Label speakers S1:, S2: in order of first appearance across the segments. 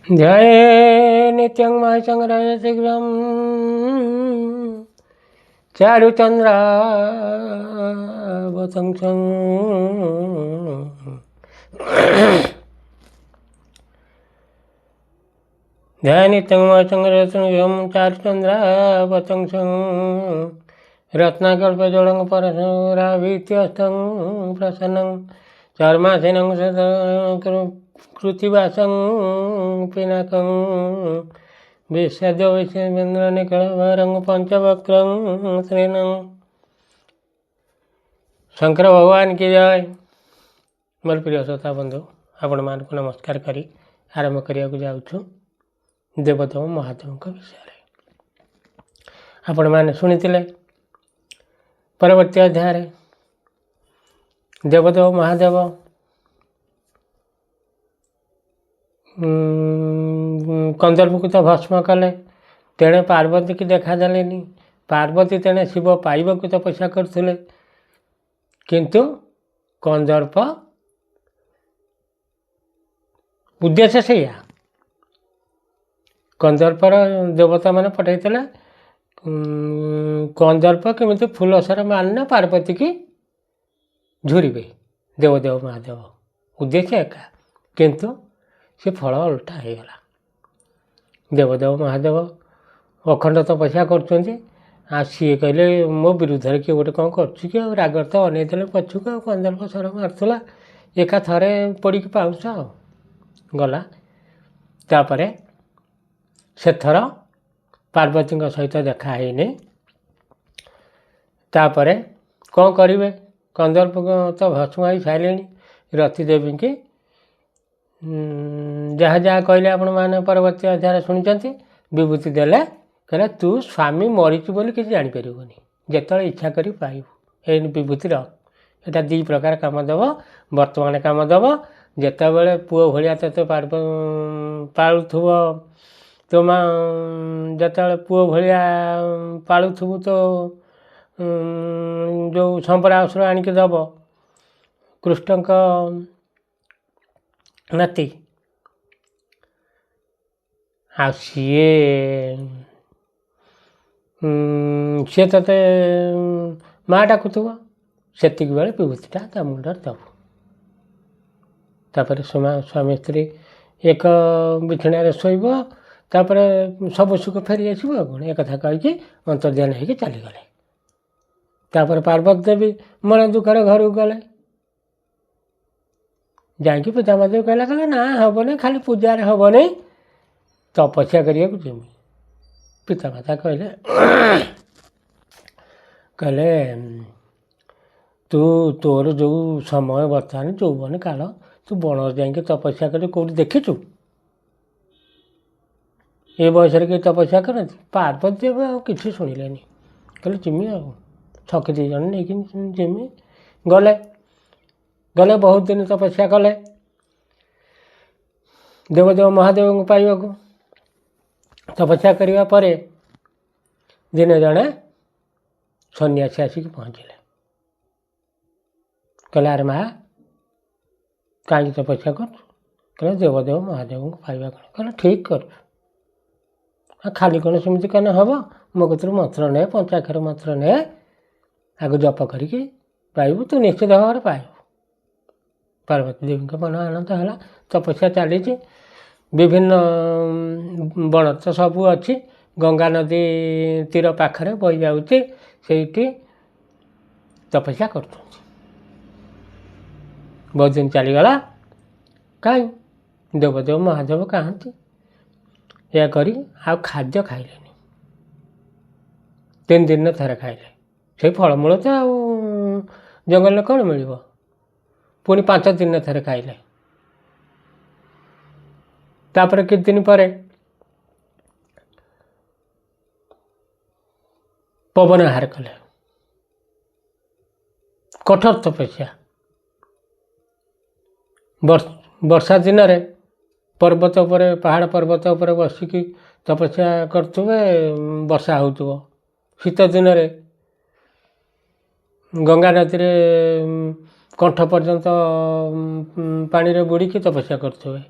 S1: ଜୟ ନିତ୍ୟଂ ମହେଶଂ ରଜଶୀଘ୍ରಂ ଚାରୁଚନ୍ଦ୍ରାବତଂସଂ। ଜୟ ନିତ୍ୟଂ ମହେଶଂ ରଜଶୀଘ୍ରଂ ଚାରୁଚନ୍ଦ୍ରାବତଂସଂ ରତ୍ନାକଳ୍ପଜଳଂ ପରଶୁରାଭିତ୍ୟସ୍ତଂ ପ୍ରସନ୍ନଂ ଚର୍ମାସୀनं କୃତିବାସଂ ପିନାକଂ ବିଷଦ ବିଶ୍ୱେନ୍ଦ୍ର ନିଖଳଭରଂ ପଞ୍ଚବକ୍ରଂ ଶ୍ରୀନଂ। ଶଙ୍କର ଭଗବାନ କି ଜୟ। ମୋର ପ୍ରିୟ ଶ୍ରୋତା ବନ୍ଧୁ, ଆପଣମାନଙ୍କୁ ନମସ୍କାର କରି ଆରମ୍ଭ କରିବାକୁ ଯାଉଛୁ ଦେବଦେବ ମହାଦେବଙ୍କ ବିଷୟରେ। ଆପଣମାନେ ଶୁଣିଥିଲେ ପରବର୍ତ୍ତୀ ଅଧ୍ୟାୟରେ ଦେବଦେବ ମହାଦେବ କନ୍ଦର୍ପକୁ ତ ଭସ୍ମ କଲେ, ତେଣେ ପାର୍ବତୀକି ଦେଖାଦେଲେନି। ପାର୍ବତୀ ତେଣେ ଶିବ ପାଇବାକୁ ତପସ୍ୟା କରୁଥିଲେ, କିନ୍ତୁ କନ୍ଦର୍ପ ଉଦ୍ଦେଶ୍ୟ ସେଇଆ। କନ୍ଦର୍ପର ଦେବତାମାନେ ପଠାଇଥିଲେ କନ୍ଦର୍ପ କେମିତି ଫୁଲସର ମାରିଲେ ପାର୍ବତୀକି ଝୁରିବେ। ଦେବଦେବ ମହାଦେବ ଉଦ୍ଦେଶ୍ୟ ଏକା, କିନ୍ତୁ ସେ ଫଳ ଓଲଟା ହେଇଗଲା। ଦେବଦେବ ମହାଦେବ ଅଖଣ୍ଡ ତପସ୍ୟା କରୁଛନ୍ତି, ଆଉ ସିଏ କହିଲେ ମୋ ବିରୁଦ୍ଧରେ କିଏ ଗୋଟେ କ'ଣ କରୁଛି କି? ଆଉ ରାଗରେ ତ ଅନେଇଥିଲେ ପଛକୁ, ଆଉ କନ୍ଦର୍ପ ସର ମାରୁଥିଲା, ଏକା ଥରେ ପଡ଼ିକି ପାଉଁଶ ଆଉ ଗଲା। ତାପରେ ସେଥର ପାର୍ବତୀଙ୍କ ସହିତ ଦେଖା ହେଇନି। ତାପରେ କ'ଣ କରିବେ? କନ୍ଦର୍ପ ତ ଭସ୍ମ ହେଇ ସାରିଲେଣି। ରତିଦେବୀଙ୍କି ଯାହା ଯାହା କହିଲେ ଆପଣମାନେ ପରବର୍ତ୍ତୀ ଅଧ୍ୟାୟରେ ଶୁଣିଛନ୍ତି। ବିଭୂତି ଦେଲେ, କହିଲେ ତୁ ସ୍ୱାମୀ ମରିଛୁ ବୋଲି କିଛି ଜାଣିପାରିବୁନି, ଯେତେବେଳେ ଇଚ୍ଛା କରି ପାଇବୁ। ଏଇ ବିଭୂତି ରଖ, ଏଇଟା ଦୁଇ ପ୍ରକାର କାମ ଦେବ। ବର୍ତ୍ତମାନ କାମ ଦେବ ଯେତେବେଳେ ପୁଅ ଭଳିଆ ତୋତେ ପାଳୁଥିବ ତୋ ମା, ଯେତେବେଳେ ପୁଅ ଭଳିଆ ପାଳୁଥିବୁ ତ ଯେଉଁ ସମ୍ପରା ଅସୁର ଆଣିକି ଦେବ କୃଷ୍ଣଙ୍କ ନାତି, ଆଉ ସିଏ ତୋତେ ମା ଡାକୁଥିବ, ସେତିକି ବେଳେ ବିଭୂତିଟା ତା ମୁଣ୍ଡରେ ଦେବୁ। ତାପରେ ସ୍ୱାମୀ ସ୍ତ୍ରୀ ଏକ ବିଛଣାରେ ଶୋଇବ, ତାପରେ ସବୁ ସୁଖ ଫେରି ଆସିବ। ଆଉ କ'ଣ, ଏକଥା କହିକି ଅନ୍ତର୍ଧ୍ୟାନ ହେଇକି ଚାଲିଗଲେ। ତାପରେ ପାର୍ବତୀ ଦେବୀ ମନ ଦୁଃଖରେ ଘରକୁ ଗଲେ। ଯାଇକି ପିତାମାତାକୁ କହିଲା, କହିଲା ନା ହେବନି, ଖାଲି ପୂଜାରେ ହେବନି, ତପସ୍ୟା କରିବାକୁ ଯିମି। ପିତାମାତା କହିଲେ, କହିଲେ ତୁ ତୋର ଯେଉଁ ସମୟ ବର୍ତ୍ତମାନ ଯୌବନ କାଳ, ତୁ ବଣରେ ଯାଇକି ତପସ୍ୟା କରି କେଉଁଠି ଦେଖିଛୁ? ଏ ବୟସରେ କେହି ତପସ୍ୟା କରନ୍ତି? ପାର୍ବତୀ ଦେବୀ ଆଉ କିଛି ଶୁଣିଲେନି, କହିଲେ ଯିମି, ଆଉ ସଖୀ ଦୁଇ ଜଣ ନେଇକି ଯିମି। ଗଲେ ଗଲେ, ବହୁତ ଦିନ ତପସ୍ୟା କଲେ ଦେବଦେବ ମହାଦେବଙ୍କୁ ପାଇବାକୁ। ତପସ୍ୟା କରିବା ପରେ ଦିନେ ଜଣେ ସନ୍ନ୍ୟାସୀ ଆସିକି ପହଞ୍ଚିଲେ। କହିଲେ ଆରେ ମା, କାହିଁକି ତପସ୍ୟା କରୁଛୁ? କହିଲେ ଦେବଦେବ ମହାଦେବଙ୍କୁ ପାଇବା। କ'ଣ? କହିଲେ ଠିକ୍ କରୁଛୁ, ଆଉ ଖାଲି କ'ଣ ସେମିତି କଲେ ହେବ? ମୋ କତିରୁ ମନ୍ତ୍ର ନେ, ପଞ୍ଚାକ୍ଷର ମନ୍ତ୍ର ନେ, ଆଗ ଜପ କରିକି ପାଇବୁ, ତୁ ନିଶ୍ଚିତ ଭାବରେ ପାଇବୁ। ପାର୍ବତୀ ଦେବୀଙ୍କ ମନ ଆନନ୍ଦ ହେଲା। ତପସ୍ୟା ଚାଲିଛି, ବିଭିନ୍ନ ବଣ ତ ସବୁ ଅଛି, ଗଙ୍ଗା ନଦୀ ତୀର ପାଖରେ ବହି ଯାଉଛି, ସେଇଠି ତପସ୍ୟା କରୁଛନ୍ତି। ବହୁତ ଦିନ ଚାଲିଗଲା, କାହିଁ ଦେବଦେବ ମହାଦେବ କାହାନ୍ତି? ଏହା କରି ଆଉ ଖାଦ୍ୟ ଖାଇଲେନି, 3 ଦିନରେ ଥରେ ଖାଇଲେ ସେଇ ଫଳମୂଳ ତ ଆଉ ଜଙ୍ଗଲରେ କ'ଣ ମିଳିବ। ପୁଣି 5 ଦିନରେ ଥରେ ଖାଇଲେ। ତାପରେ କିଛି ଦିନ ପରେ ପବନ ଆହାର କଲେ, କଠୋର ତପସ୍ୟା। ବର୍ଷା ଦିନରେ ପର୍ବତ ଉପରେ, ପାହାଡ଼ ପର୍ବତ ଉପରେ ବସିକି ତପସ୍ୟା କରୁଥିବେ, ବର୍ଷା ହେଉଥିବ। ଶୀତ ଦିନରେ ଗଙ୍ଗା ନଦୀରେ କଣ୍ଠ ପର୍ଯ୍ୟନ୍ତ ପାଣିରେ ବୁଡ଼ିକି ତପସ୍ୟା କରୁଥିବେ,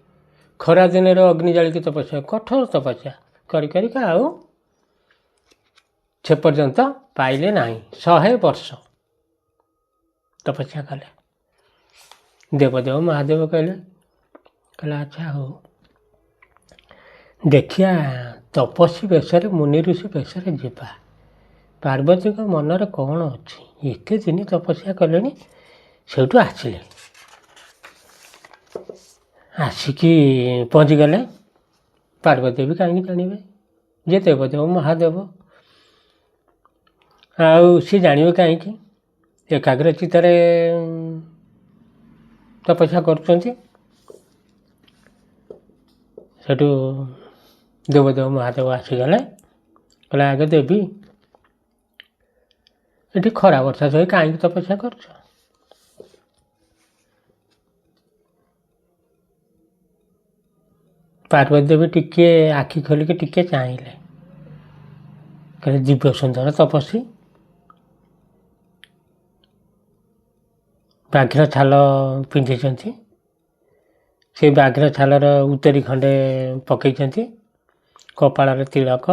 S1: ଖରା ଦିନରେ ଅଗ୍ନି ଜାଳିକି ତପସ୍ୟା, କଠୋର ତପସ୍ୟା କରି କରିକା ଆଉ ସେ ପର୍ଯ୍ୟନ୍ତ ପାଇଲେ ନାହିଁ। 100 ବର୍ଷ ତପସ୍ୟା କଲେ। ଦେବଦେବ ମହାଦେବ କହିଲେ, କହିଲେ ଆଚ୍ଛା ହଉ ଦେଖିବା, ତପସ୍ୱୀ ବେଶରେ ମୁନି ଋଷି ବେଶରେ ଯିବା, ପାର୍ବତୀଙ୍କ ମନରେ କ'ଣ ଅଛି, ଏତେ ଦିନ ତପସ୍ୟା କଲେଣି। ସେଇଠୁ ଆସିଲେ, ଆସିକି ପହଞ୍ଚିଗଲେ। ପାର୍ବତୀ ଦେବୀ କାହିଁକି ଜାଣିବେ ଯେ ଦେବଦେବ ମହାଦେବ, ଆଉ ସିଏ ଜାଣିବେ କାହିଁକି? ଏକାଗ୍ର ଚିତ୍ତରେ ତପସ୍ୟା କରୁଛନ୍ତି। ସେଠୁ ଦେବଦେବ ମହାଦେବ ଆସିଗଲେ। କହିଲେ ଆଗେ ଦେବୀ, ଏଠି ଖରା ବର୍ଷା ସହି କାହିଁକି ତପସ୍ୟା କରୁଛ? ପାର୍ବତୀ ଦେବୀ ଟିକିଏ ଆଖି ଖୋଲିକି ଟିକିଏ ଚାହିଁଲେ, କହିଲେ ଦିବ୍ୟ ସୁନ୍ଦର ତପସ୍ୱୀ, ବ୍ୟାଘ୍ର ଛାଲ ପିନ୍ଧିଛନ୍ତି, ସେଇ ବ୍ୟାଘ୍ର ଛାଲର ଉତ୍ତରୀ ଖଣ୍ଡେ ପକେଇଛନ୍ତି, କପାଳରେ ତିଳକ,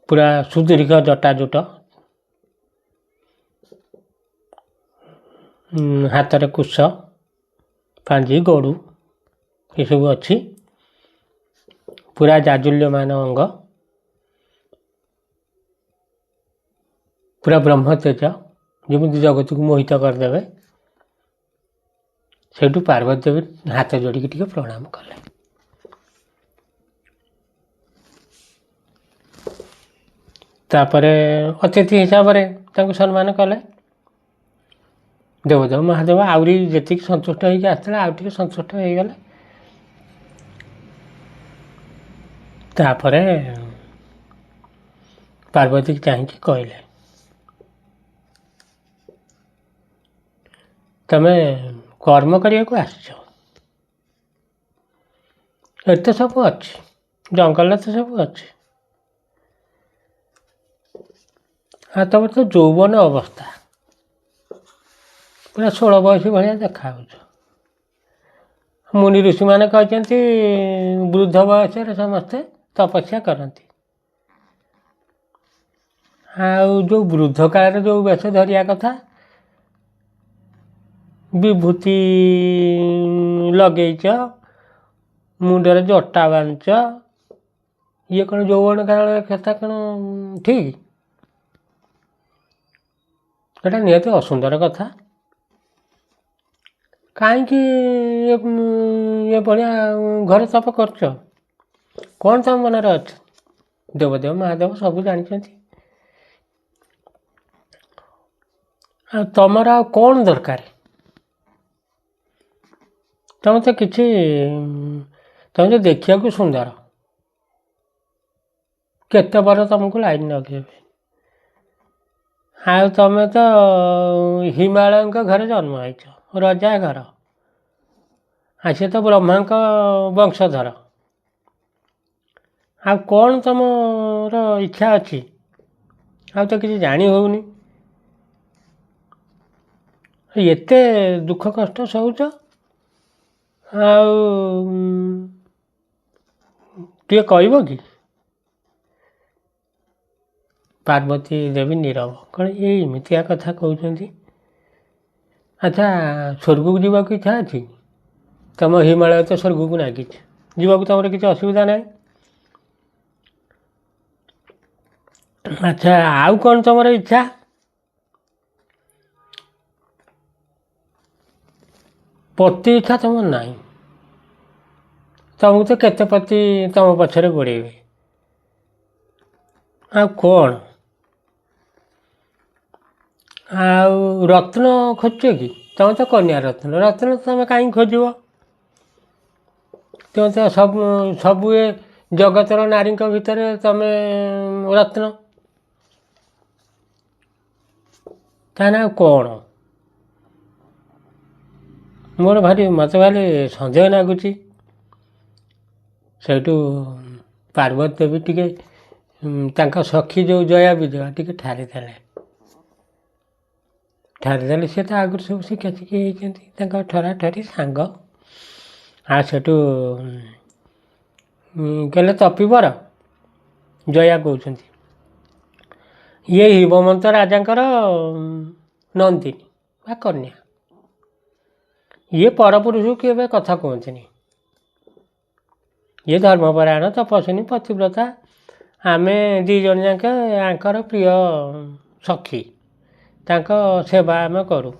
S1: ପୁରା ସୁଦୀର୍ଘ ଜଟାଜୁଟ, ହାତରେ କୁଶ, ପାଞ୍ଜି, ଗଡ଼ୁ ଏସବୁ ଅଛି, ପୁରା ଜାଜୁଲ୍ୟମାନ ଅଙ୍ଗ, ପୁରା ବ୍ରହ୍ମ ତେଜ, ଯେମିତି ଜଗତକୁ ମୋହିତ କରିଦେବେ। ସେଇଠୁ ପାର୍ବତୀ ଦେବୀ ହାତ ଯୋଡ଼ିକି ଟିକେ ପ୍ରଣାମ କଲେ। ତାପରେ ଅତିଥି ହିସାବରେ ତାଙ୍କୁ ସମ୍ମାନ କଲେ। ଦେବଦେବ ମହାଦେବ ଆହୁରି ଯେତିକି ସନ୍ତୁଷ୍ଟ ହେଇକି ଆସିଥିଲେ ଆଉ ଟିକେ ସନ୍ତୁଷ୍ଟ ହେଇଗଲେ। ତାପରେ ପାର୍ବତୀକି ଚାହିଁକି କହିଲେ, ତମେ କର୍ମ କରିବାକୁ ଆସିଛ, ଏତେ ସବୁ ଅଛି, ଜଙ୍ଗଲରେ ତ ସବୁ ଅଛି, ଆଉ ତମର ତ ଯୌବନ ଅବସ୍ଥା, ପୁରା 16 ବୟସ ଭଳିଆ ଦେଖାହେଉଛ। ମୁନି ଋଷିମାନେ କହିଛନ୍ତି ବୃଦ୍ଧ ବୟସରେ ସମସ୍ତେ ତପସ୍ୟା କରନ୍ତି, ଆଉ ଯେଉଁ ବୃଦ୍ଧ କାଳରେ ଯେଉଁ ବେଶ ଧରିବା କଥା, ବିଭୂତି ଲଗେଇଛ, ମୁଣ୍ଡରେ ଜଟା ବାନ୍ଧିଛ, ଇଏ କ'ଣ ଯୌବନ କାଳରେ କଥା କ'ଣ ଠିକ୍? ଏଇଟା ନିହାତି ଅସୁନ୍ଦର କଥା। କାହିଁକି ଏ ଭଳିଆ ଘରେ ତପ କରୁଛ? କ'ଣ ତମ ମନରେ ଅଛି? ଦେବଦେବ ମହାଦେବ ସବୁ ଜାଣିଛନ୍ତି। ଆଉ ତମର ଆଉ କ'ଣ ଦରକାର? ତମେ ତ କିଛି, ତମେ ତ ଦେଖିବାକୁ ସୁନ୍ଦର, କେତେ ବର ତମକୁ ଲାଇନ୍ ଲଗେଇବେ, ଆଉ ତମେ ତ ହିମାଳୟଙ୍କ ଘରେ ଜନ୍ମ ହେଇଛ, ରଜା ଘର, ଆଉ ସେ ତ ବ୍ରହ୍ମାଙ୍କ ବଂଶଧର, ଆଉ କ'ଣ ତମର ଇଚ୍ଛା ଅଛି? ଆଉ ତ କିଛି ଜାଣି ହେଉନି, ଏତେ ଦୁଃଖ କଷ୍ଟ ସହୁଛ, ଆଉ ଟିକେ କହିବ କି? ପାର୍ବତୀ ଦେବୀ ନୀରବ। କ'ଣ ଏ ଏମିତିଆ କଥା କହୁଛନ୍ତି? ଆଚ୍ଛା, ସ୍ୱର୍ଗକୁ ଯିବାକୁ ଇଚ୍ଛା ଅଛି? ତମ ହିମାଳୟ ତ ସ୍ୱର୍ଗକୁ ନାଗିଛି, ଯିବାକୁ ତମର କିଛି ଅସୁବିଧା ନାହିଁ। ଆଚ୍ଛା, ଆଉ କ'ଣ ତମର ଇଚ୍ଛା? ପତି ଇଚ୍ଛା ତମର ନାହିଁ, ତମକୁ ତ କେତେ ପତି ତମ ପଛରେ ଗୋଡ଼େଇବେ, ଆଉ କ'ଣ? ଆଉ ରତ୍ନ ଖୋଜୁଛ କି? ତମେ ତ କନ୍ୟା ରତ୍ନ, ରତ୍ନ ତମେ କାହିଁକି ଖୋଜିବ? ତୁମେ ତ ସବୁ ଏ ଜଗତର ନାରୀଙ୍କ ଭିତରେ ତମେ ରତ୍ନ, ତାହେଲେ ଆଉ କ'ଣ? ମୋର ଭାରି, ମୋତେ ଭାରି ସନ୍ଦେହ ଲାଗୁଛି। ସେଇଠୁ ପାର୍ବତୀ ଦେବୀ ଟିକେ ତାଙ୍କ ସଖୀ ଯେଉଁ ଜୟା ବିଜୟା ଟିକେ ଠାରିଦେଲେ। ଠାରିଦେଲେ। ସିଏ ତ ଆଗରୁ ସବୁ ଶିଖା ଶିଖି ହେଇଛନ୍ତି, ତାଙ୍କ ଠରା ଠରି ସାଙ୍ଗ। ଆଉ ସେଠୁ କହିଲେ ତପିବର, ଜୟା କହୁଛନ୍ତି, ଇଏ ହିମବନ୍ତ ରାଜାଙ୍କର ନନ୍ଦିନୀ ବା କନ୍ୟା। ଇଏ ପରପୁରୁଷକୁ କେବେ କଥା କୁହନ୍ତିନି। ଇଏ ଧର୍ମପରାୟଣ, ତପସ୍ୱିନୀ, ପତିବ୍ରତା। ଆମେ 2 ଜଣ ଯାକ ଆଙ୍କର ପ୍ରିୟ ସଖୀ, ତାଙ୍କ ସେବା ଆମେ କରୁ।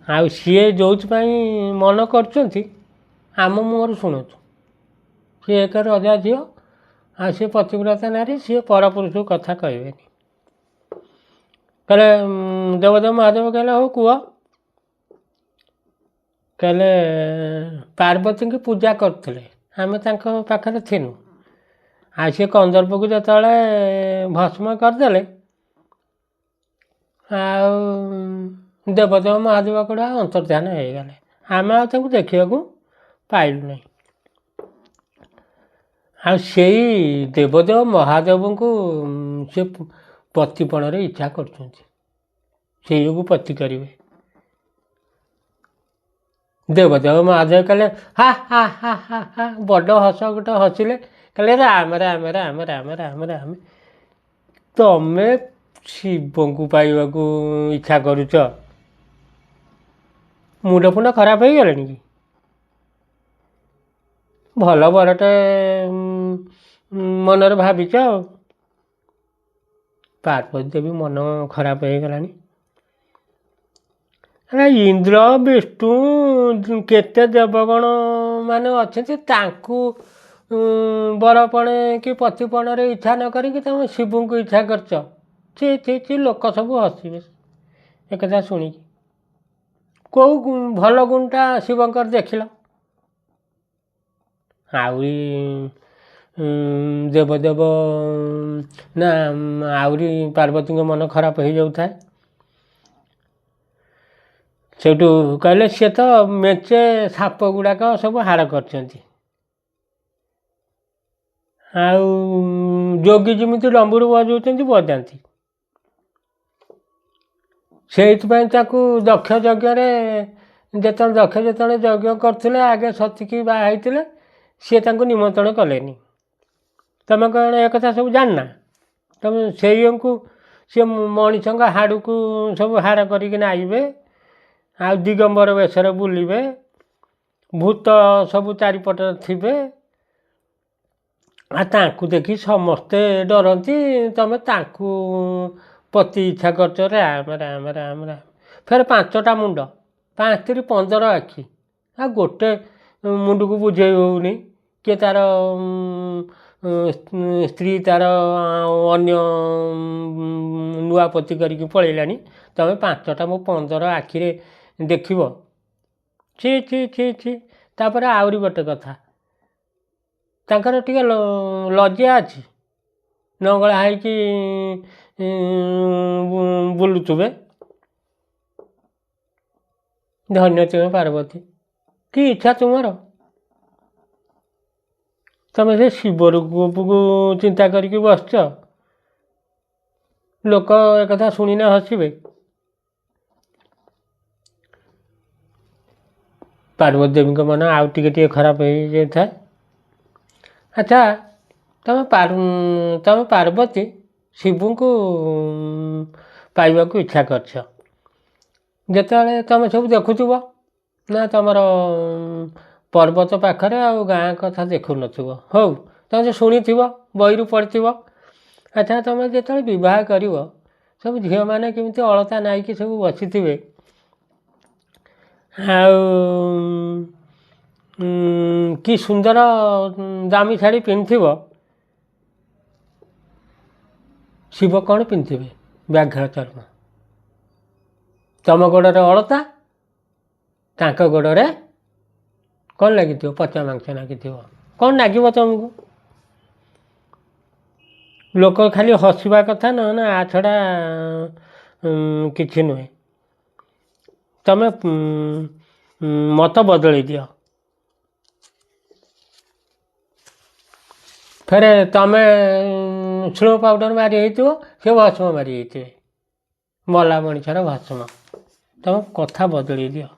S1: ଆଉ ସିଏ ଯେଉଁଥିପାଇଁ ମନ କରୁଛନ୍ତି ଆମ ମୁହଁରୁ ଶୁଣନ୍ତୁ। ସିଏ ଏକ ରଜା ଝିଅ, ଆଉ ସିଏ ପତିବ୍ରତା ନାରୀ, ସିଏ ପରପୁରୁଷକୁ କଥା କହିବେନି। କହିଲେ ଦେବଦେବ ମହାଦେବ କହିଲେ ହଉ କୁହ। କହିଲେ ପାର୍ବତୀଙ୍କୁ ପୂଜା କରୁଥିଲେ, ଆମେ ତାଙ୍କ ପାଖରେ ଥିନୁ। ଆଉ ସିଏ କନ୍ଦର୍ପକୁ ଯେତେବେଳେ ଭସ୍ମ କରିଦେଲେ, ଆଉ ଦେବଦେବ ମହାଦେବ କୁଆଡ଼େ ଅନ୍ତର୍ଧ୍ୟାନ ହେଇଗଲେ, ଆମେ ଆଉ ତାଙ୍କୁ ଦେଖିବାକୁ ପାଇଲୁ ନାହିଁ। ଆଉ ସେଇ ଦେବଦେବ ମହାଦେବଙ୍କୁ ସେ ପତିପଣରେ ଇଚ୍ଛା କରୁଛନ୍ତି, ସେଇ ଯୋଗୁଁ ପତି କରିବେ। ଦେବଦେବ ମହାଦେବ କହିଲେ ହା ହା ହା ହା ହା, ବଡ଼ ହସ ଗୋଟେ ହସିଲେ। କହିଲେ ରାମ ରାମ ରାମ ରାମ ରାମ ରାମ, ତମେ ଶିବଙ୍କୁ ପାଇବାକୁ ଇଚ୍ଛା କରୁଛ, ମୁଣ୍ଡ ଫୁଣ୍ଡ ଖରାପ ହେଇଗଲାଣି କି? ଭଲ ବରଟେ ମନରେ ଭାବିଛ। ଆଉ ପାର୍ବତୀ ଦେବୀ ମନ ଖରାପ ହେଇଗଲାଣି। ଆରେ ଇନ୍ଦ୍ର ବିଷ୍ଣୁ କେତେ ଦେବଗଣ ମାନେ ଅଛନ୍ତି, ତାଙ୍କୁ ବରପଣେ କି ପତିପଣରେ ଇଚ୍ଛା ନ କରିକି ତମେ ଶିବଙ୍କୁ ଇଚ୍ଛା କରିଛ। ଛି ଛି ଛି, ଲୋକ ସବୁ ହସିବେ ଏକଥା ଶୁଣିକି। କେଉଁ ଭଲ ଗୁଣଟା ଶିବଙ୍କର ଦେଖିଲ? ଆହୁରି ଦେବଦେବ ନା ଆହୁରି ପାର୍ବତୀଙ୍କ ମନ ଖରାପ ହେଇଯାଉଥାଏ। ସେଇଠୁ କହିଲେ ସିଏ ତ ମେଞ୍ଚେ ସାପ ଗୁଡ଼ାକ ସବୁ ହାର କରିଛନ୍ତି, ଆଉ ଯୋଗୀ ଯେମିତି ଡମ୍ବୁରୁ ବଜାଉଛନ୍ତି ବଜାନ୍ତି, ସେଇଥିପାଇଁ ତାକୁ ଦକ୍ଷ ଯଜ୍ଞରେ ଯେତେବେଳେ ଦକ୍ଷ ଯେତେବେଳେ ଯଜ୍ଞ କରୁଥିଲେ, ଆଗେ ସତୀକି ବାହା ହେଇଥିଲେ, ସିଏ ତାଙ୍କୁ ନିମନ୍ତ୍ରଣ କଲେନି। ତମେ କ'ଣ ଏକଥା ସବୁ ଜାଣିନା? ତମେ ସେଇଙ୍କୁ ସିଏ ମଣିଷଙ୍କ ହାଡ଼କୁ ସବୁ ହାର କରିକିନା ଆଇବେ, ଆଉ ଦିଗମ୍ବର ବେଶରେ ବୁଲିବେ, ଭୂତ ସବୁ ଚାରିପଟରେ ଥିବେ, ଆଉ ତାଙ୍କୁ ଦେଖି ସମସ୍ତେ ଡରନ୍ତି। ତମେ ତାଙ୍କୁ ପତି ଇଚ୍ଛା କରୁଛ। ରାମ ରାମ ରାମ ରାମ। ଫେରେ 5ଟା ମୁଣ୍ଡ, 5 15 ଆଖି, ଆଉ ଗୋଟେ ମୁଣ୍ଡକୁ ବୁଝେଇ ହେଉନି କିଏ ତାର ସ୍ତ୍ରୀ ତାର ଅନ୍ୟ ନୂଆ ପତି କରିକି ପଳେଇଲାଣି, ତମେ 5ଟା ମୋ 15 ଆଖିରେ ଦେଖିବ। ଛି ଛି ଛି ଛି। ତାପରେ ଆହୁରି ଗୋଟେ କଥା, ତାଙ୍କର ଟିକେ ଲଜ୍ଜା ଅଛି, ନଙ୍ଗଳା ହେଇକି ବୁଲୁଥିବେ। ଧନ୍ୟ ତୁମେ ପାର୍ବତୀ, କି ଇଚ୍ଛା ତୁମର, ତମେ ସେ ଶିବ ରୂପକୁ ଚିନ୍ତା କରିକି ବସିଛ। ଲୋକ ଏକଥା ଶୁଣିଲେ ହସିବେ। ପାର୍ବତୀ ଦେବୀଙ୍କ ମନ ଆଉ ଟିକେ ଟିକେ ଖରାପ ହେଇଯାଇଥାଏ। ଆଚ୍ଛା ତମେ ପାର୍ବତୀ ଶିବଙ୍କୁ ପାଇବାକୁ ଇଚ୍ଛା କରିଛ, ଯେତେବେଳେ ତମେ ସବୁ ଦେଖୁଥିବ ନା ତମର ପର୍ବତ ପାଖରେ ଆଉ ଗାଁ କଥା ଦେଖୁନଥିବ, ହଉ ତମେ ତ ଶୁଣିଥିବ, ବହିରୁ ପଢ଼ିଥିବ। ଆଚ୍ଛା ତମେ ଯେତେବେଳେ ବିବାହ କରିବ, ସବୁ ଝିଅମାନେ କେମିତି ଅଳତା ନାଇକି ସବୁ ବସିଥିବେ, ଆଉ କି ସୁନ୍ଦର ଦାମୀ ଶାଢ଼ୀ ପିନ୍ଧିଥିବ, ଶିବ କ'ଣ ପିନ୍ଧିଥିବେ? ବ୍ୟାଘ୍ର ଚର୍ମ। ତମ ଗୋଡ଼ରେ ଅଳତା, ତାଙ୍କ ଗୋଡ଼ରେ କ'ଣ ଲାଗିଥିବ? ପଚା ମାଂସ ଲାଗିଥିବ। କ'ଣ ଲାଗିବ ତମକୁ? ଲୋକ ଖାଲି ହସିବା କଥା, ନହେଲେ ଆ ଛଡ଼ା କିଛି ନୁହେଁ। ତମେ ମତ ବଦଳେଇ ଦିଅ। ଫେରେ ତମେ ସ୍ନୋ ପାଉଡ଼ର ମାରି ହେଇଥିବ, ସେ ଭସ୍ମ ମାରି ହେଇଥିବେ। ମଲା ମଣିଷର ଭସ୍ମ। ତମ କଥା ବଦଳେଇ ଦିଅ।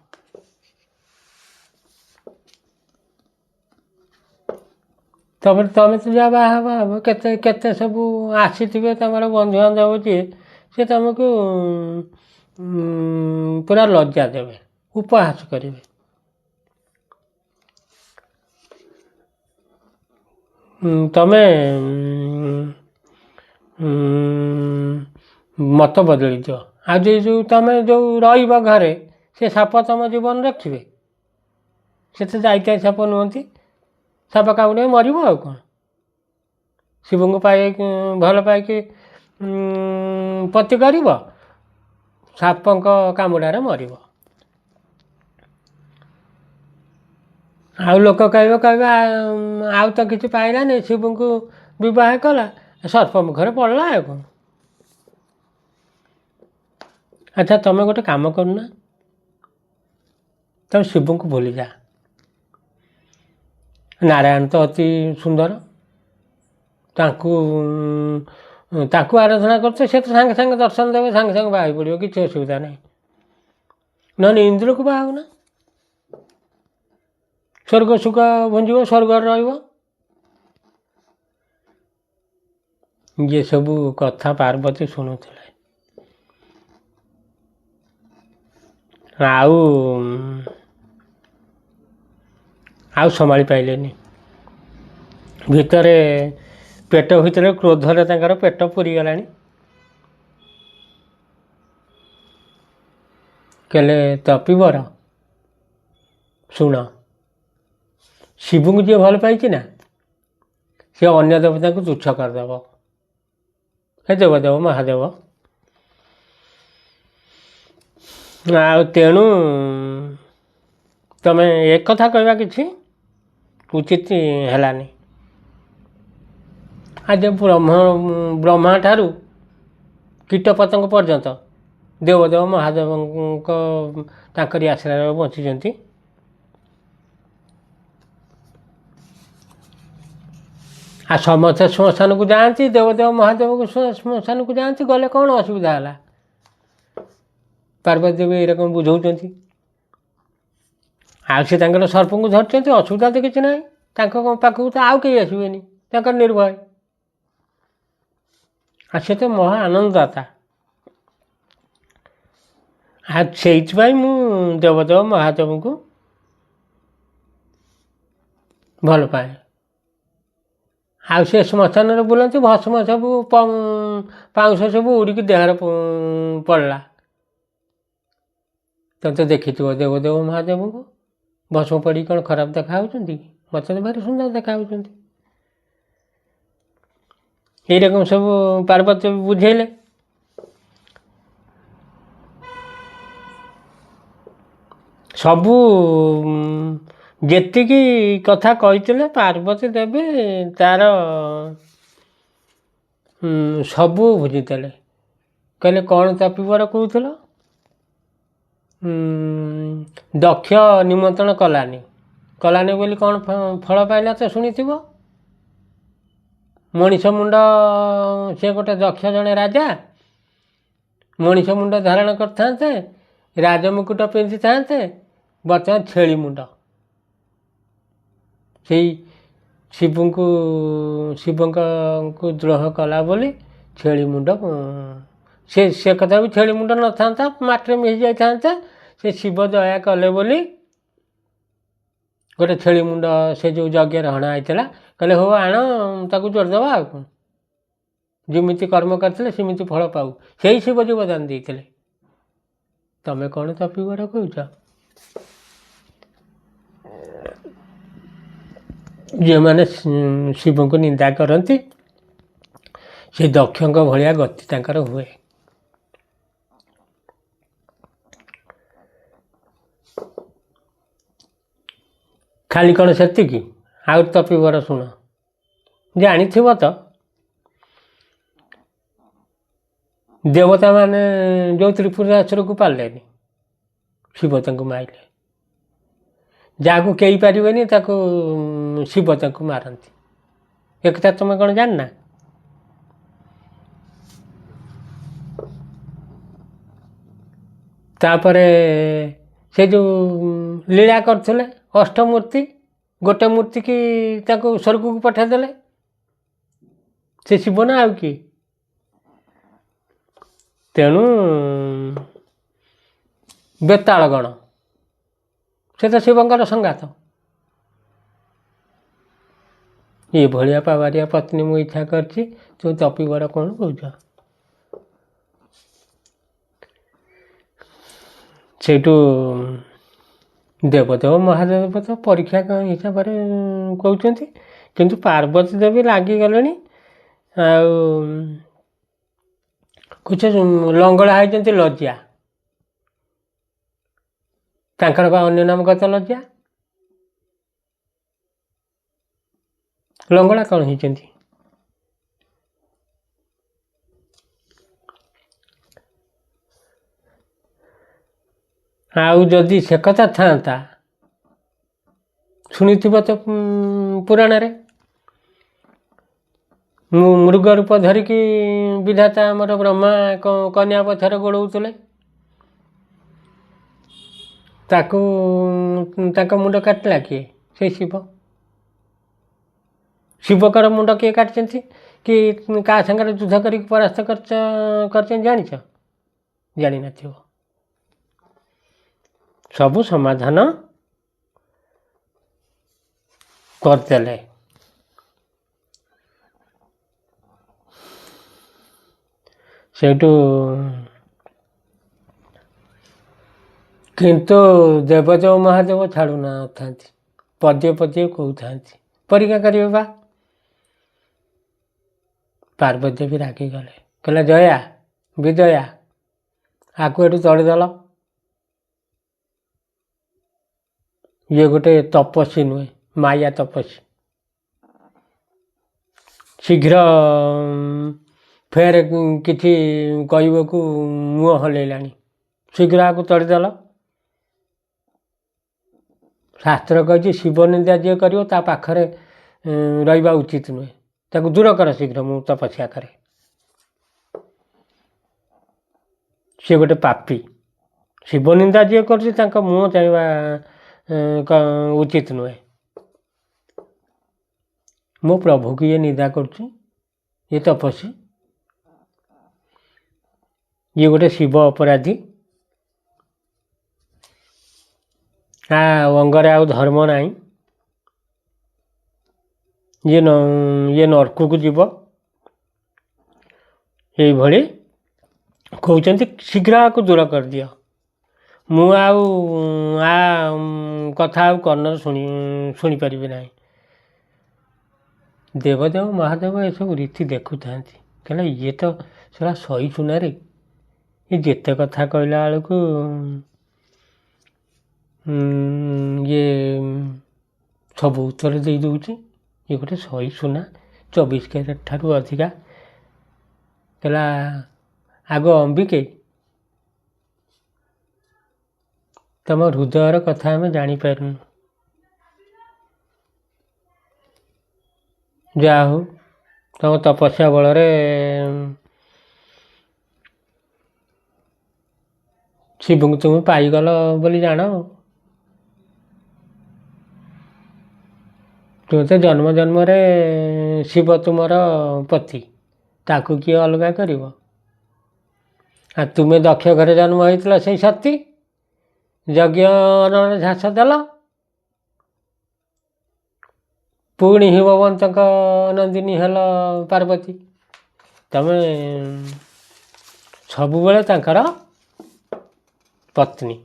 S1: ତାପରେ ତମେ ତ ଯାହା ବାହା ହବ ହବ, କେତେ କେତେ ସବୁ ଆସିଥିବେ ତମର ବନ୍ଧୁବାନ୍ଧବ, ଯିଏ ସେ ତମକୁ ପୁରା ଲଜ୍ଜା ଦେବେ, ଉପହାସ କରିବେ। ତମେ ମତ ବଦଳି ଦିଅ। ଆଉ ଯେ ଯେଉଁ ତମେ ଯେଉଁ ରହିବ ଘରେ, ସେ ସାପ ତମ ଜୀବନ ରଖିବେ? ସେ ତ ଯାଇତାଇ ସାପ ନୁହନ୍ତି। ସାପ କାମୁଡ଼ିବେ, ମରିବ ଆଉ କ'ଣ। ଶିବଙ୍କୁ ପାଇ ଭଲ ପାଇକି ପତି କରିବ, ସାପଙ୍କ କାମୁଡ଼ାରେ ମରିବ। ଆଉ ଲୋକ କହିବେ, କହିବେ ଆଉ ତ କିଛି ପାଇଲାନି, ଶିବଙ୍କୁ ବିବାହ କଲା, ସର୍ପ ମୁଖରେ ପଡ଼ିଲା, ଆଉ କ'ଣ। ଆଚ୍ଛା, ତମେ ଗୋଟେ କାମ କରୁନା, ତମେ ଶିବଙ୍କୁ ଭୁଲିଯା। ନାରାୟଣ ତ ଅତି ସୁନ୍ଦର, ତାଙ୍କୁ ତାଙ୍କୁ ଆରାଧନା କରୁଛ, ସେ ତ ସାଙ୍ଗେ ସାଙ୍ଗେ ଦର୍ଶନ ଦେବେ, ସାଙ୍ଗେ ସାଙ୍ଗେ ବାହା ପଡ଼ିବ, କିଛି ଅସୁବିଧା ନାହିଁ। ନହେଲେ ଇନ୍ଦ୍ରକୁ ବାହା ହେଉନା, ସ୍ୱର୍ଗ ସୁଖ ଭୁଞ୍ଜିବ, ସ୍ୱର୍ଗରେ ରହିବ। ଇଏ ସବୁ କଥା ପାର୍ବତୀ ଶୁଣୁଥିଲେ, ଆଉ ଆଉ ସମ୍ଭାଳି ପାଇଲେନି। ଭିତରେ ପେଟ ଭିତରେ କ୍ରୋଧରେ ତାଙ୍କର ପେଟ ପୁରିଗଲାଣି। କହିଲେ, ତପିବର ଶୁଣ, ଶିବଙ୍କୁ ଯିଏ ଭଲ ପାଇଛି ନା, ସେ ଅନ୍ୟ ଦେବତାଙ୍କୁ ତୁଚ୍ଛ କରିଦେବ। ହେ ଦେବଦେବ ମହାଦେବ, ଆଉ ତେଣୁ ତମେ ଏକଥା କହିବା କିଛି ଉଚିତ ହେଲାନି। ଆଜି ବ୍ରହ୍ମା ଠାରୁ କୀଟପତଙ୍ଗ ପର୍ଯ୍ୟନ୍ତ ଦେବଦେବ ମହାଦେବଙ୍କ ତାଙ୍କରି ଆଶ୍ରୟରେ ବଞ୍ଚିଛନ୍ତି। ଆଉ ସମସ୍ତେ ଶ୍ମଶାନକୁ ଯାଆନ୍ତି, ଦେବଦେବ ମହାଦେବକୁ ଶ୍ମଶାନକୁ ଯାଆନ୍ତି, ଗଲେ କ'ଣ ଅସୁବିଧା ହେଲା? ପାର୍ବତୀ ଦେବୀ ଏରକମ ବୁଝାଉଛନ୍ତି। ଆଉ ସେ ତାଙ୍କର ସର୍ପଙ୍କୁ ଧରିଛନ୍ତି, ଅସୁବିଧା ତ କିଛି ନାହିଁ। ତାଙ୍କ ପାଖକୁ ତ ଆଉ କେହି ଆସିବେନି, ତାଙ୍କର ନିର୍ଭୟ। ଆଉ ସେ ତ ମହା ଆନନ୍ଦଦାତା। ଆଉ ସେଇଥିପାଇଁ ମୁଁ ଦେବଦେବ ମହାଦେବଙ୍କୁ ଭଲ ପାଏ। ଆଉ ସେ ଶ୍ମଶାନରେ ବୁଲନ୍ତି, ଭସ୍ମ ସବୁ ପାଉଁଶ ସବୁ ଉଡ଼ିକି ଦେହରେ ପଡ଼ିଲା। ତମେ ତ ଦେଖିଥିବ ଦେବଦେବ ମହାଦେବଙ୍କୁ ଭସ୍ମ ପଡ଼ିକି କ'ଣ ଖରାପ ଦେଖାହେଉଛନ୍ତି? ମୋତେ ତ ଭାରି ସୁନ୍ଦର ଦେଖାହେଉଛନ୍ତି। ଏଇରକମ ସବୁ ପାର୍ବତୀ ବୁଝେଇଲେ। ସବୁ ଯେତିକି କଥା କହିଥିଲେ ପାର୍ବତୀ ଦେବୀ ତାର ସବୁ ବୁଝିଦେଲେ। କହିଲେ, କ'ଣ ତପିବର କହୁଥିଲ? ଦକ୍ଷ ନିମନ୍ତ୍ରଣ କଲାନି, କଲାନି ବୋଲି କ'ଣ ଫଳ ପାଇଲା ତ ଶୁଣିଥିବ। ମଣିଷ ମୁଣ୍ଡ, ସେ ଗୋଟେ ଦକ୍ଷ ଜଣେ ରାଜା, ମଣିଷ ମୁଣ୍ଡ ଧାରଣ କରିଥାନ୍ତେ, ରାଜମୁକୁଟ ପିନ୍ଧିଥାନ୍ତେ, ବର୍ତ୍ତମାନ ଛେଳି ମୁଣ୍ଡ। ସେଇ ଶିବଙ୍କୁ ଶିବଙ୍କୁ ଦ୍ରୋହ କଲା ବୋଲି ଛେଳି ମୁଣ୍ଡ। ସେ କଥା ବି ଛେଳି ମୁଣ୍ଡ ନଥାନ୍ତା, ମାଟିରେ ମିଶି ଯାଇଥାନ୍ତା। ସେ ଶିବ ଦୟା କଲେ ବୋଲି ଗୋଟେ ଛେଳି ମୁଣ୍ଡ ସେ ଯେଉଁ ଯଜ୍ଞରେ ହଣା ହେଇଥିଲା, କହିଲେ ହଉ ଆଣ, ତାକୁ ଯୋଡ଼ିଦେବା, ଆଉ କ'ଣ, ଯେମିତି କର୍ମ କରିଥିଲେ ସେମିତି ଫଳ ପାଉ। ସେଇ ଶିବ ବରଦାନ ଦେଇଥିଲେ। ତମେ କ'ଣ ତପିବର କହୁଛ? ଯେଉଁମାନେ ଶିବଙ୍କୁ ନିନ୍ଦା କରନ୍ତି, ସେ ଦକ୍ଷଙ୍କ ଭଳିଆ ଗତି ତାଙ୍କର ହୁଏ। ଖାଲି କ'ଣ ସେତିକି? ଆଉ ତପିବର ଶୁଣ, ଜାଣିଥିବ ତ, ଦେବତାମାନେ ଯେଉଁ ତ୍ରିପୁରାସୁରକୁ ପାରିଲେନି, ଶିବ ତାଙ୍କୁ ମାରିଲେ। ଯାହାକୁ କେହି ପାରିବେନି, ତାକୁ ଶିବ ତାଙ୍କୁ ମାରନ୍ତି। ଏକଥା ତୁମେ କ'ଣ ଜାଣିନା? ତାପରେ ସେ ଯେଉଁ ଲୀଳା କରୁଥିଲେ ଅଷ୍ଟମୂର୍ତ୍ତି, ଗୋଟେ ମୂର୍ତ୍ତିକି ତାକୁ ସ୍ୱର୍ଗକୁ ପଠାଇଦେଲେ। ସେ ଶିବ ନା ଆଉ କିଏ? ତେଣୁ ବେତାଳଗଣ ସେ ତ ଶିବଙ୍କର ସଙ୍ଗାତ। ଏଭଳିଆ ପାବାରିଆ ପତ୍ନୀ ମୁଁ ଇଚ୍ଛା କରିଛି, ତୁ ତପିବର କ'ଣ କହୁଛ? ସେଇଠୁ ଦେବଦେବ ମହାଦେବ ତ ପରୀକ୍ଷା ହିସାବରେ କହୁଛନ୍ତି, କିନ୍ତୁ ପାର୍ବତୀ ଦେବୀ ଲାଗିଗଲେଣି। ଆଉ କିଛି ଲଙ୍ଗଳା ହେଇଛନ୍ତି ଲଜ୍ଜା, ତାଙ୍କର ବା ଅନ୍ୟ ନାମ ଗତ ଲଜ୍ଜା। ଲଙ୍ଗଳା କ'ଣ ହେଇଛନ୍ତି? ଆଉ ଯଦି ସେ କଥା ଥାନ୍ତା, ଶୁଣିଥିବ ତ ପୁରାଣରେ, ମୁଁ ମୃଗ ରୂପ ଧରିକି ବିଧାତା ଆମର ବ୍ରହ୍ମା କନ୍ୟା ପଛରେ ଗୋଡ଼ଉଥିଲେ, ତାକୁ ତାଙ୍କ ମୁଣ୍ଡ କାଟିଲା କିଏ? ସେଇ ଶିବ। ଶିବଙ୍କର ମୁଣ୍ଡ କିଏ କାଟିଛନ୍ତି କି କାହା ସାଙ୍ଗରେ ଯୁଦ୍ଧ କରିକି ପରାସ୍ତ କରିଛନ୍ତି ଜାଣିଛ? ଜାଣିନଥିବ। ସବୁ ସମାଧାନ କରିଦେଲେ। ସେଇଠୁ କିନ୍ତୁ ଦେବଦେବ ମହାଦେବ ଛାଡ଼ୁନଥାନ୍ତି, ପଦ୍ୟ ପଦ୍ୟ କହୁଥାନ୍ତି, ପରୀକ୍ଷା କରିବେ ବା। ପାର୍ବତୀ ଦେବୀ ରାଗିଗଲେ, କହିଲେ ଜୟା ବିଜୟା ଆକୁ ଏଠୁ ତଡ଼ିଦେଲ, ଇଏ ଗୋଟେ ତପସ୍ୱୀ ନୁହେଁ, ମାୟା ତପସ୍ୱୀ, ଶୀଘ୍ର ଫେର କିଛି କହିବାକୁ ମୁହଁ ହଲେଇଲାଣି, ଶୀଘ୍ର ଆକୁ ତଡ଼ିଦେଲ। ଶାସ୍ତ୍ର କହିଛି ଶିବ ନିନ୍ଦା ଯିଏ କରିବ ତା ପାଖରେ ରହିବା ଉଚିତ ନୁହେଁ, ତାକୁ ଦୂର କର ଶୀଘ୍ର, ମୁଁ ତପସ୍ୟା କରେ। ସିଏ ଗୋଟେ ପାପୀ, ଶିବ ନିନ୍ଦା ଯିଏ କରୁଛି ତାଙ୍କ ମୁହଁ ଚାହିଁବା ଉଚିତ ନୁହେଁ। ମୋ ପ୍ରଭୁକୁ ଇଏ ନିନ୍ଦା କରୁଛି, ଇଏ ତପସ୍ୱୀ, ଇଏ ଗୋଟେ ଶିବ ଅପରାଧୀ, ଆ ଅଙ୍ଗରେ ଆଉ ଧର୍ମ ନାହିଁ, ଇଏ ନର୍କକୁ ଯିବ। ଏଇଭଳି କହୁଛନ୍ତି, ଶୀଘ୍ର ଆକୁ ଦୂର କରିଦିଅ, ମୁଁ ଆଉ ଆ କଥା ଆଉ କର୍ଣ୍ଣରେ ଶୁଣିପାରିବି ନାହିଁ। ଦେବଦେବ ମହାଦେବ ଏସବୁ ରୀତି ଦେଖୁଥାନ୍ତି, କହିଲେ ଇଏ ତ ସେଟା ସହି ସୁନାରେ, ଇଏ ଯେତେ କଥା କହିଲା ବେଳକୁ ଇଏ ସବୁ ଉତ୍ତର ଦେଇ ଦେଉଛି, ଇଏ ଗୋଟେ ସହି ସୁନା 24 କ୍ୟାରେଟ୍ ଠାରୁ ଅଧିକା। କହିଲା ଆଗ ଅମ୍ବିକେ, ତମ ହୃଦୟର କଥା ଆମେ ଜାଣିପାରୁନୁ, ଯାହା ହଉ ତମ ତପସ୍ୟା ବଳରେ ଶିବଙ୍କୁ ତୁମେ ପାଇଗଲ ବୋଲି ଜାଣ। ତୁମେ ତ ଜନ୍ମ ଜନ୍ମରେ ଶିବ ତୁମର ପତି, ତାକୁ କିଏ ଅଲଗା କରିବ? ଆଉ ତୁମେ ଦକ୍ଷ ଘରେ ଜନ୍ମ ହେଇଥିଲ, ସେଇ ସତୀ ଯଜ୍ଞ ଝାସ ଦେଲ, ପୁଣି ହିମବନ୍ତଙ୍କ ନନ୍ଦିନୀ ହେଲ ପାର୍ବତୀ, ତମେ ସବୁବେଳେ ତାଙ୍କର ପତ୍ନୀ।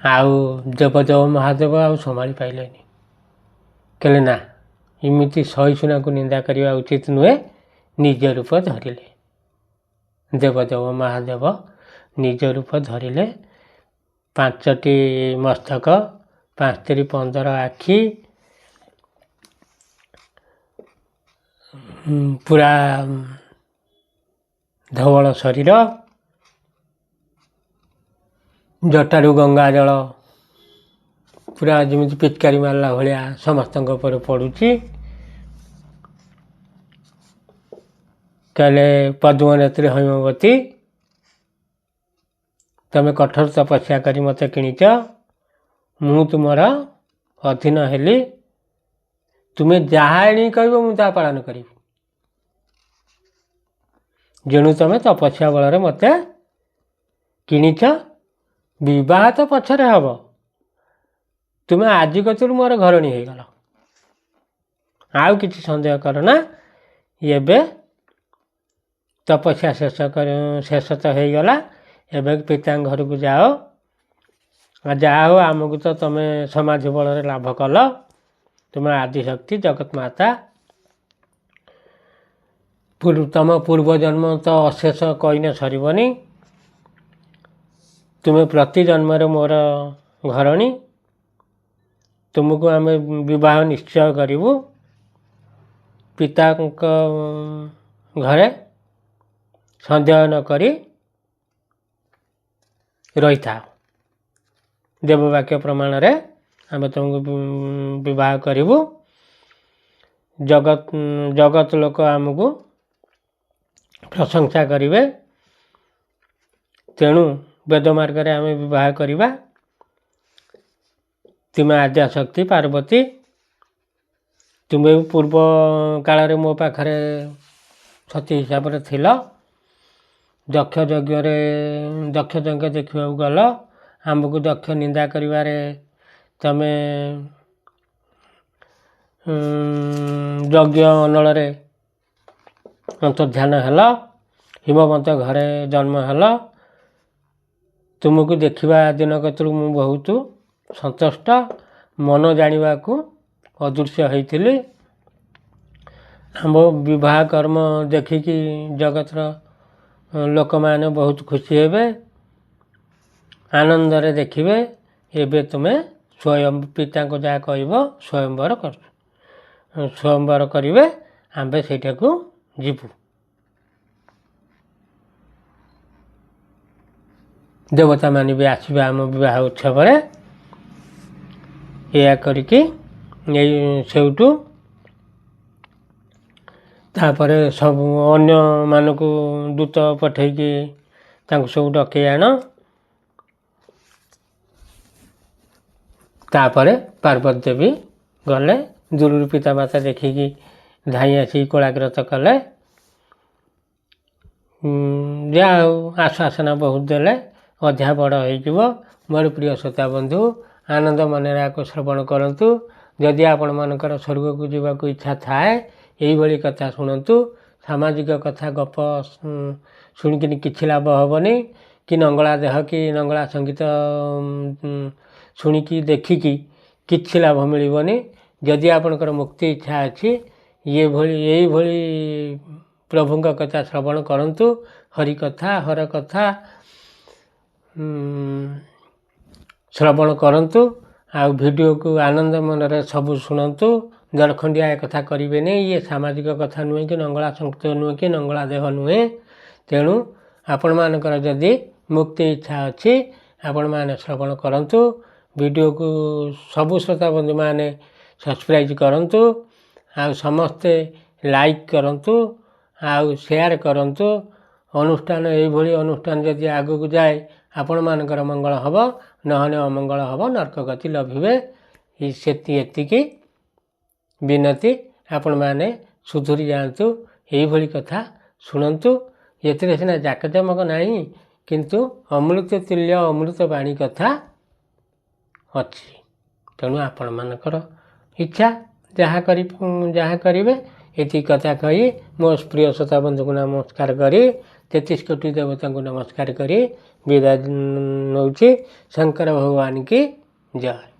S1: ଆଉ ଦେବଦେବ ମହାଦେବ ଆଉ ସମ୍ଭାଳି ପାଇଲେନି, କହିଲେ ନା ଏମିତି ସହିସୁନାକୁ ନିନ୍ଦା କରିବା ଉଚିତ ନୁହେଁ। ନିଜ ରୂପ ଧରିଲେ ଦେବଦେବ ମହାଦେବ, ନିଜ ରୂପ ଧରିଲେ, 5ଟି ମସ୍ତକ, 5 15 ଆଖି, ପୁରା ଧବଳ ଶରୀର, ଜଟାରୁ ଗଙ୍ଗା ଜଳ ପୁରା ଯେମିତି ପିଚକାରୀ ମାରିଲା ଭଳିଆ ସମସ୍ତଙ୍କ ଉପରେ ପଡ଼ୁଛି। କହିଲେ, ପଦ୍ମନେତ୍ରୀ হৈମବତୀ, ତମେ କଠୋର ତପସ୍ୟା କରି ମୋତେ କିଣିଛ, ମୁଁ ତୁମର ଅଧୀନ ହେଲି। ତୁମେ ଯାହା ଏଣିକି କହିବ ମୁଁ ତାହା ପାଳନ କରିବି। ଯେଣୁ ତମେ ତପସ୍ୟା ବଳରେ ମୋତେ କିଣିଛ, ବିବାହ ତ ପଛରେ ହେବ, ତୁମେ ଆଜି କତିରୁ ମୋର ଘରଣୀ ହେଇଗଲ, ଆଉ କିଛି ସନ୍ଦେହ କର ନା। ଏବେ ତପସ୍ୟା ଶେଷ ତ ହେଇଗଲା, ଏବେ ପିତାଙ୍କ ଘରକୁ ଯାଅ। ଆଉ ଯାହା ହଉ, ଆମକୁ ତ ତମେ ସମାଧି ବଳରେ ଲାଭ କଲ। ତୁମେ ଆଦିଶକ୍ତି ଜଗତ ମାତା, ତମ ପୂର୍ବଜନ୍ମ ତ ଅଶେଷ, କହିନେ ସରିବନି। ତୁମେ ପ୍ରତି ଜନ୍ମରେ ମୋର ଘରଣୀ, ତୁମକୁ ଆମେ ବିବାହ ନିଶ୍ଚୟ କରିବୁ। ପିତାଙ୍କ ଘରେ ସନ୍ଦେହ ନ କରି ରହିଥାଅ। ଦେବବାକ୍ୟ ପ୍ରମାଣରେ ଆମେ ତୁମକୁ ବିବାହ କରିବୁ। ଜଗତ ଲୋକ ଆମକୁ ପ୍ରଶଂସା କରିବେ, ତେଣୁ ବେଦ ମାର୍ଗରେ ଆମେ ବିବାହ କରିବା। ତୁମେ ଆଦ୍ୟାଶକ୍ତି ପାର୍ବତୀ, ତୁମେ ବି ପୂର୍ବ କାଳରେ ମୋ ପାଖରେ ସତୀ ହିସାବରେ ଥିଲ। ଦକ୍ଷ ଯଜ୍ଞରେ, ଦକ୍ଷ ଯଜ୍ଞ ଦେଖିବାକୁ ଗଲ, ଆମକୁ ଦକ୍ଷ ନିନ୍ଦା କରିବାରେ ତମେ ଯଜ୍ଞ ଅନଳରେ ଅନ୍ତର୍ଧ୍ୟାନ ହେଲ, ହିମବନ୍ତ ଘରେ ଜନ୍ମ ହେଲ। ତୁମକୁ ଦେଖିବା ଦିନ କତିରୁ ମୁଁ ବହୁତ ସନ୍ତୁଷ୍ଟ, ମନ ଜାଣିବାକୁ ଅଦୃଶ୍ୟ ହେଇଥିଲି। ଆମ ବିବାହ କର୍ମ ଦେଖିକି ଜଗତର ଲୋକମାନେ ବହୁତ ଖୁସି ହେବେ, ଆନନ୍ଦରେ ଦେଖିବେ। ଏବେ ତୁମେ ସ୍ୱୟଂ ପିତାଙ୍କୁ ଯାହା କହିବ ସ୍ୱୟଂବର କର, ସ୍ୱୟଂବର କରିବେ, ଆମ୍ଭେ ସେଇଟାକୁ ଯିବୁ। ଦେବତାମାନେ ବି ଆସିବେ ଆମ ବିବାହ ଉତ୍ସବରେ। ଏଇଆ କରିକି ଏଇ ସେଇଠୁ ତାପରେ ସବୁ ଅନ୍ୟମାନଙ୍କୁ ଦୂତ ପଠେଇକି ତାଙ୍କୁ ସବୁ ଡକେଇ ଆଣ। ତାପରେ ପାର୍ବତୀ ଦେବୀ ଗଲେ, ଦୂରରୁ ପିତାମାତା ଦେଖିକି ଧାଇଁ ଆସିକି କୋଳାଗ୍ରତ କଲେ। ଯାହା ହଉ, ଆଶ୍ୱାସନା ବହୁତ ଦେଲେ, ଅଧ୍ୟାୟ ବଡ଼ ହେଇଯିବ। ମୋର ପ୍ରିୟ ଶ୍ରୋତା ବନ୍ଧୁ, ଆନନ୍ଦ ମନରେ ଆକୁ ଶ୍ରବଣ କରନ୍ତୁ। ଯଦି ଆପଣମାନଙ୍କର ସ୍ୱର୍ଗକୁ ଯିବାକୁ ଇଚ୍ଛା ଥାଏ, ଏଇଭଳି କଥା ଶୁଣନ୍ତୁ। ସାମାଜିକ କଥା ଗପ ଶୁଣିକିନି କିଛି ଲାଭ ହେବନି, କି ନଙ୍ଗଳା ଦେହ କି ନଙ୍ଗଳା ସଙ୍ଗୀତ ଶୁଣିକି ଦେଖିକି କିଛି ଲାଭ ମିଳିବନି। ଯଦି ଆପଣଙ୍କର ମୁକ୍ତି ଇଚ୍ଛା ଅଛି, ଏଇଭଳି ପ୍ରଭୁଙ୍କ କଥା ଶ୍ରବଣ କରନ୍ତୁ। ହରି କଥା, ହର କଥା ଶ୍ରବଣ କରନ୍ତୁ ଆଉ ଭିଡ଼ିଓକୁ ଆନନ୍ଦ ମନରେ ସବୁ ଶୁଣନ୍ତୁ। ଜଳଖଣ୍ଡିଆ ଏ କଥା କରିବେନି। ଇଏ ସାମାଜିକ କଥା ନୁହେଁ କି ନଙ୍ଗଳା ସଂଗୀତ ନୁହେଁ କି ନଙ୍ଗଳା ଦେହ ନୁହେଁ। ତେଣୁ ଆପଣମାନଙ୍କର ଯଦି ମୁକ୍ତି ଇଚ୍ଛା ଅଛି, ଆପଣମାନେ ଶ୍ରବଣ କରନ୍ତୁ। ଭିଡ଼ିଓକୁ ସବୁ ଶ୍ରୋତା ବନ୍ଧୁମାନେ ସବସ୍କ୍ରାଇବ୍ କରନ୍ତୁ ଆଉ ସମସ୍ତେ ଲାଇକ୍ କରନ୍ତୁ ଆଉ ସେୟାର କରନ୍ତୁ। ଅନୁଷ୍ଠାନ, ଏଇଭଳି ଅନୁଷ୍ଠାନ ଯଦି ଆଗକୁ ଯାଏ, ଆପଣମାନଙ୍କର ମଙ୍ଗଳ ହେବ, ନହେଲେ ଅମଙ୍ଗଳ ହେବ, ନର୍କ ଗତି ଲଭିବେ। ଏତିକି ବିନତି, ଆପଣମାନେ ସୁଧୁରି ଯାଆନ୍ତୁ, ଏଇଭଳି କଥା ଶୁଣନ୍ତୁ। ଏଥିରେ ସିନା ଜାକଜମକ ନାହିଁ, କିନ୍ତୁ ଅମୃତ ତୁଲ୍ୟ ଅମୃତ ବାଣୀ କଥା ଅଛି। ତେଣୁ ଆପଣମାନଙ୍କର ଇଚ୍ଛା ଯାହା କରିବେ। ଏତିକି କଥା କହି ମୋ ପ୍ରିୟ ଶ୍ରୋତା ବନ୍ଧୁଙ୍କୁ ନମସ୍କାର କରି, 33 କୋଟି ଦେବତାଙ୍କୁ ନମସ୍କାର କରି ବିଦାୟ ନେଉଛି। ଶଙ୍କର ଭଗବାନ କି ଜୟ।